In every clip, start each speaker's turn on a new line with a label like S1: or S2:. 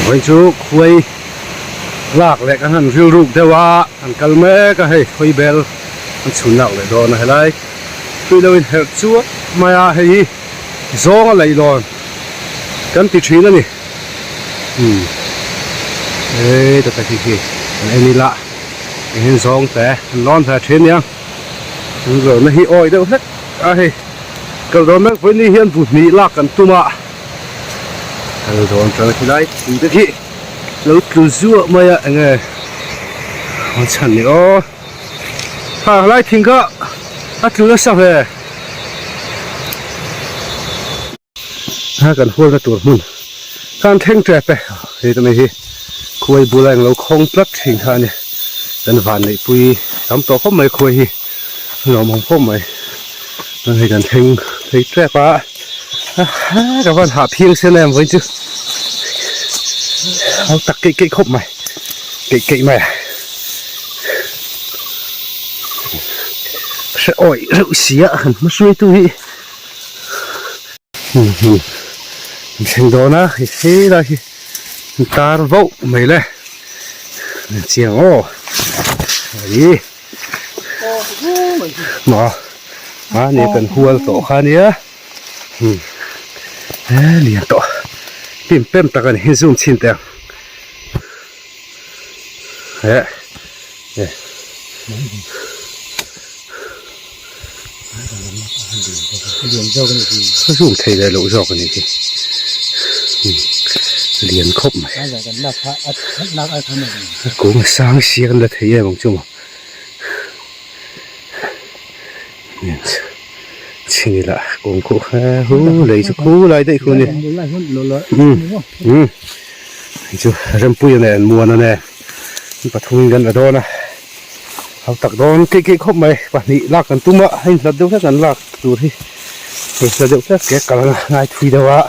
S1: Vawiin chu khuai lak leh kan han rilruk deuh a, kan kal mek a hei khawi bel an chhun lak leh dawn a helai tui lo inherh chuap mai a hei hi zawng a leihlawn kan ti thin a ni umm he ta tak hi khi kan en ila engin zawng te an lawn ve thin nia an zawrhna hi awi deuh hlek a hei kal dawn mek vawiin ni hian bu hnih lak kan tum a. Kal dawn tang khilai thing te khi lo tlu zuah mai a enge a chhan ni aw ha helai thing kha a tlu nasa ve ha kan hual na tur hmun khan thleng tep e hei te mai hi khuai bula englo khawng tlat thin kha a ni kan van neih pui tam tawh khawp mai khuai hi a lawmawm khawp mai hei kan thleng phei tep a. Ka van hah phiang sen em vawiin chu hau tak keih keih khawp mai keih keih mai a hre awih reuh si a han hma hruaitu hi hmun hmun an thleng dawn a hei helai hi an tar vauh mai le chiang aw hei maw mahni kan hual tawh kha nia he lian tawh pim pem tak a ni hi zoom chhin teh ang he he zoom thei leh loh zawk a ni hi lian khawp mai a kung sang siak an la thei em ang chu maw. Chhing ila kawng khuh kha hu lei chu khu lai daih khu a ni umm umm hei chu Rempuia nen Muana nen an pathum in kan la dawn a hau tak dawn keih keih khawp mai pahnih lak kan tum a hei hlat deuh hlek an lak tur hi hei hla deuh hlek ke kal ngai thui deuh a.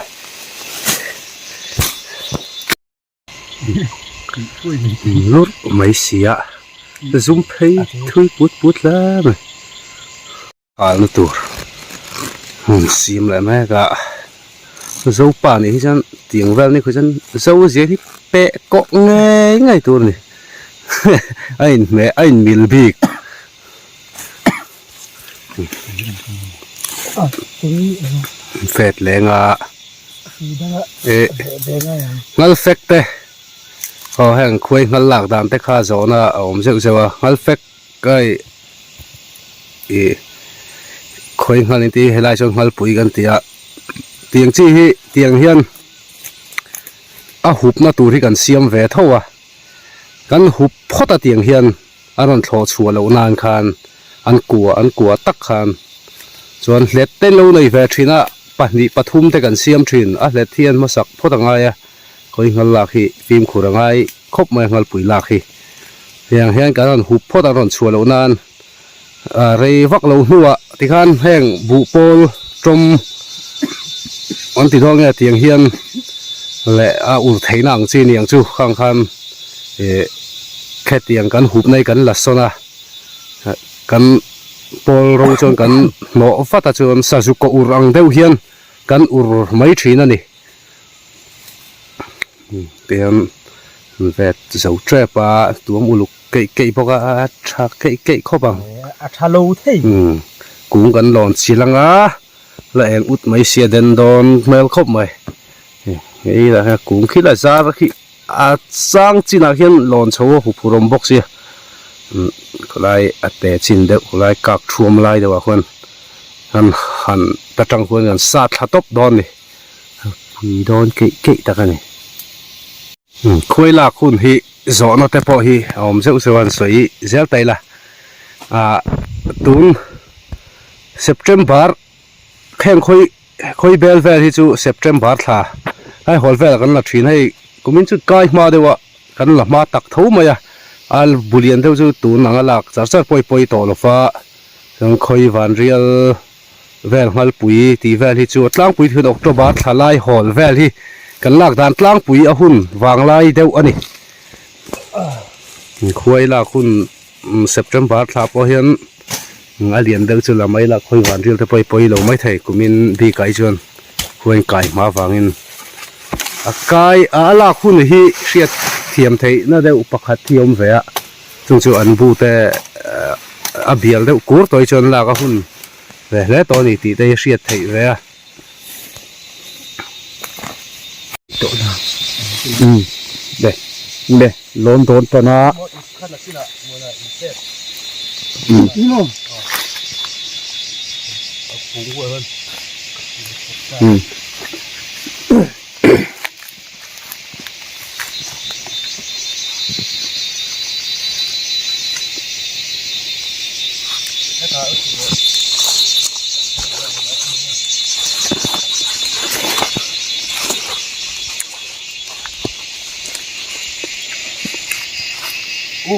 S1: Lurh mai si a zum phei thui put put hle mai kalna tur hmun siam leh mek a zopa nih hi chuan tiang vel ni khaw chuan zo zia hi peh kawh ngei ngei tur a ni a inhmeh a inmil bik. Fet lenga eh ngal fek te aw heng khuai ngal lak dan te kha zawhna a awm zeuh zeuh a ngal fek kai ih khuai ngal in tih helai chuan ngalpui kan ti a tiang chi hi tiang hian a hupna tur hi kan siam ve tho a kan hup phawt a tiang hian. A rawn thlawh chhuah loh nan khan an kua an kua tak khan chuan hlet te lo nei ve thin a, pahnih pathum te kan siam thin a, hlet hi an hmasak phawt a ngai a, khawi nghal lak hi fimkhur a ngai khawp mai a nghalpui lak hi. Heng hian kan rawn hup phawt a rawn chhuah loh nan rei vak lo hnuah tikhan heng buhpawl tawm an ti dawn nge tiang hian leh a ur theihna ang chi niang chu khang khan ih khetiang kan hup nai kan la sawn a kan pawl ro chuan kan hnawh vat a chuan sazu kaw ur ang deuh hian kan ur mai thin a ni tihian vet zo tep a tuam uluk keih keih bawk a a tha keih keih khawp ang
S2: a tha lo thei
S1: kung kan lawn chil ang a la eng ut mai sia den dawn hmel khawp mai hei lah hian kung khi la zar khi A chang chinah hian lawn chho a huphurh awm bawk sia umm khawlai a te chin deuh khawlai kak thuam lai deuh ah khuan han han ta tang khuan kan sa thla tawp dawn a ni pui dawn keih keih tak a ni umm khuai lak hun hi zawhna te pawh hi a awm zeuh zeuh a an sawi zel ta ila ah tun September Heng khawi khawi bel vel hi chu September thla hei hawl velah kan la thin hei kumin chu kai hma deuh a kan la hma tak tho mai a a bu lian deuh chu tun anga lak char char pawi pawi tawh lo va chuan khawi van rial vel nghalpui tih vel hi chu a tlangpui thun October thla lai hawl vel hi kan lak dan tlangpui a hun vang lai deuh a ni khuai lak hun September thla pawh hian a lian deuh chu la mai la khawi van ril te pawh hi pawi lo mai thei kumin bik ah hi chuan khuain kai hma vangin. A kai a lak hun hi hriat thiam theih na deuh pakhat hi a awm ve a, chung chu an bu te a bial deuh kur tawh hi chuan lak a hun ve hle tawh a ni tih te hi hriat theih ve a. Umm le le lawn dawn tan a. Umm.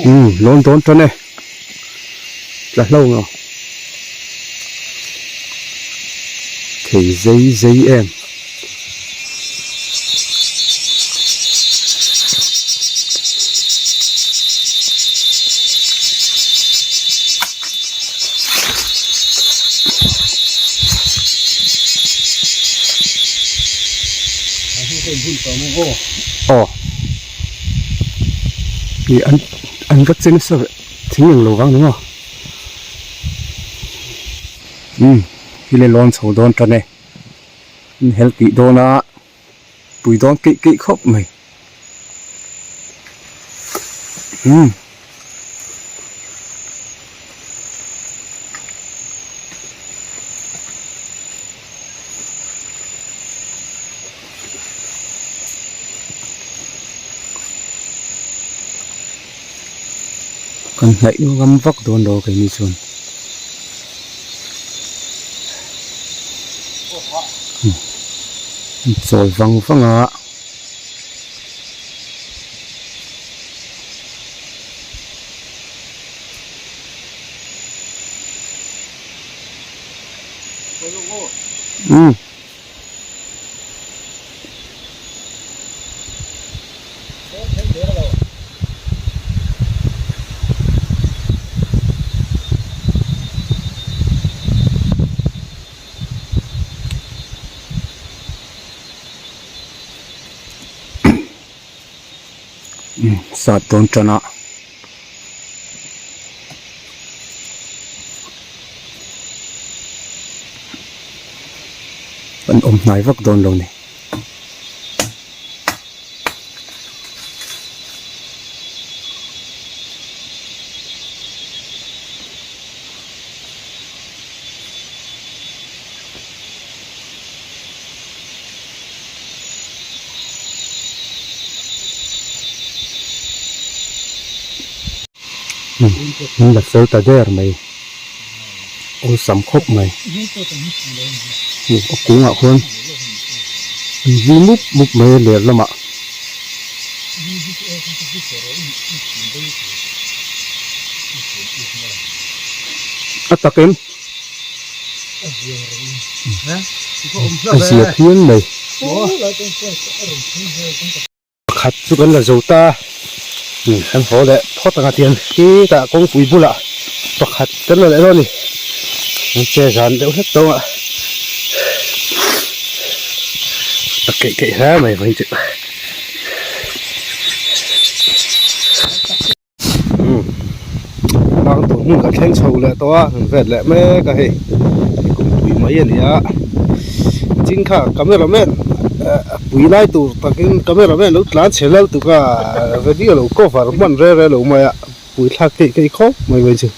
S1: Umm lawn dawn tan e tla hlo maw thei zei zei em. Aw ih an an va che nasa ve thing eng lo vang ni maw umm thil a lawn chho dawn tan e. Inhelh tih dawn a pui dawn keih keih khawp mai umm. Kan hnaih ngam vak dawn lo keini chuan. An chawl vang vang a. Umm. Sat dawn tan a. An awm hnai vak dawn lo ni. Min la fel ta der mai awlsam khawp mai a kungah khuan an zui mup mup mai a ler lamah. A tak em? A zia phian mai. Pakhat chu kan la zo ta kan haw leh phawt ang a tiang khitah kawngpui bulah pakhat kan la leh dawn a ni. An che zan deuh hlek tawng a a keih keih hle mai vawiin chu. Tlang tur hmun kan thleng chho leh tawh a kan vet leh mek a hei kum pui mai a ni a ching kha camera man a pui lai tur takin camera man lo tlan chhe lal tuk a video lo cover hman re re lo mai a pui thlak theih theih khawp mai mai chu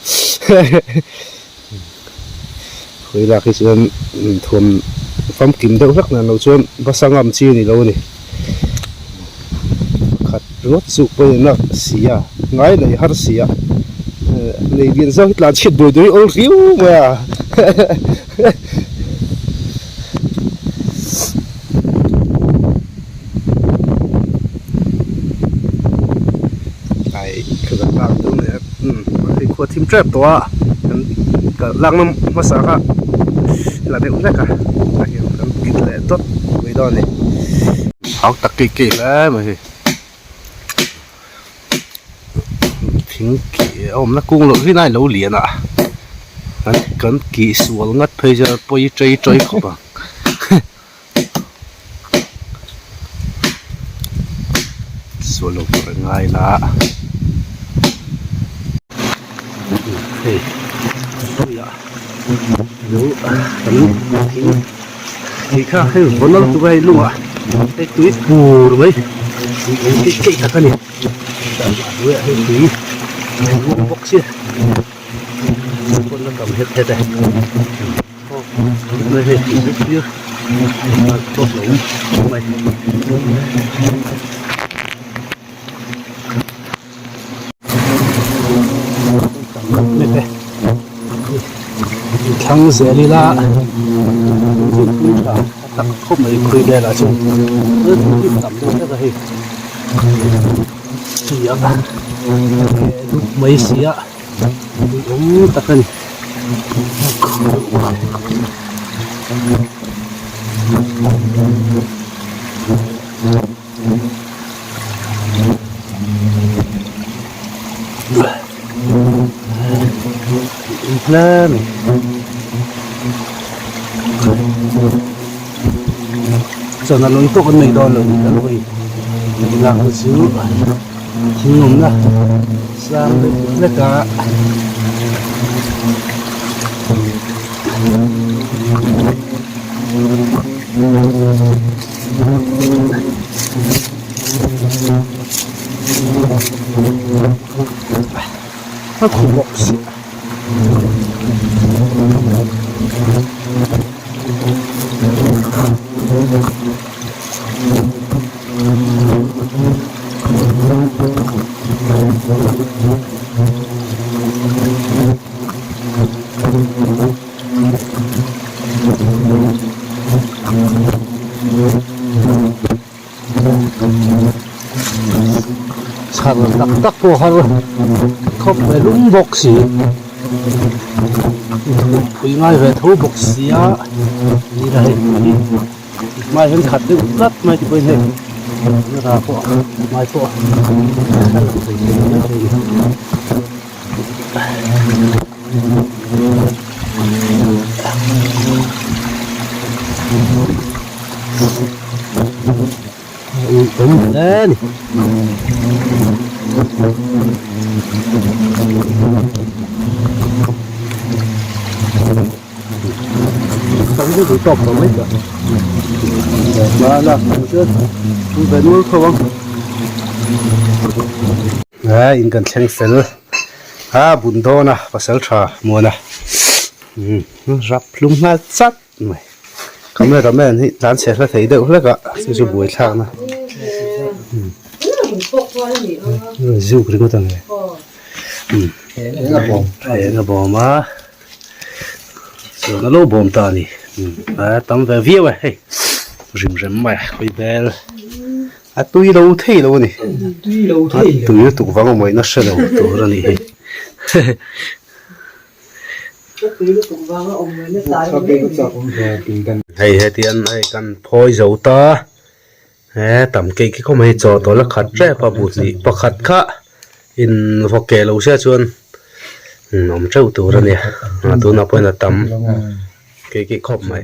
S1: pui lak hi chuan thuam famkim deuh hlek nan lo chuan basa ngam chi a ni lo a ni. Pakhat ringawt chu pawhin a si a, ngai nei har si a, nei lian zawk hi tlan chhiat duai duai awl riau mai a. Ai ka lak dawn leh a, hei khua thim tep tawh a, kan lakna hmasa kha la deuh hlek a, tah hian kan kit leh dawt mai dawn a ni. Hau tak keih keih hle mai hei thing kih a awmna kung loh hi nai lo lian a kan kan kih sual ngat phei chuan pawi tei tei khawp ang. Sual lo tur ngai la. Hei puia lo kan thing thei kha hei vawn al tura hei lungah hei tui pur mai tui awm keih keih tak a ni hnuaiah hei tui a awm bawk sia pawn la tam het het e hei tui zet sir tawk lo awm mai. Thlang zel ila zirpui tha tak khawp mai khawi velah chuan tam deuh hlek a hei tui a dup mai si a tui awm tak a ni. Hle mai chuan a lawi tawk an nei dawn lo ni kan hawi lak te chu thing awmna sang deuh hlek a. A khu bawk si Chhar tak tak pawh har khawp mai lum bawk si phui ngai ve tho bawk sia ni la hei hmai hian khat deuh tlat mai ti pawhin hei ra pawh hmai pawh a lang thei thei mai thei a ni. Awm hle a ni. Tam chu tui tawp lo mai ta. Ba la chuan ve nual tho ang. He in kan thleng fel a bun dawn a pasal tha muan a rap hlum nghal chat mai camera man hi tlan chhe hla thei deuh hlek a chu chu buai thlak na zuk ringawt ang e eng a bawm a chuan a lo bawm ta a ni a tam ve viau e hei rim rem mai a khawi bel. A tui lo thei lo a ni. A tui lutuk vang a mawina hre lo tur a nih hi. Hei hetiang hei kan phawi zo ta he tam keih khi khawm hei chaw tawlh a khat tep a but nih pakhat kha in vaw keh lo sia chuan awm teuh tur a nia tunah pawhin a tam keih keih khawp mai.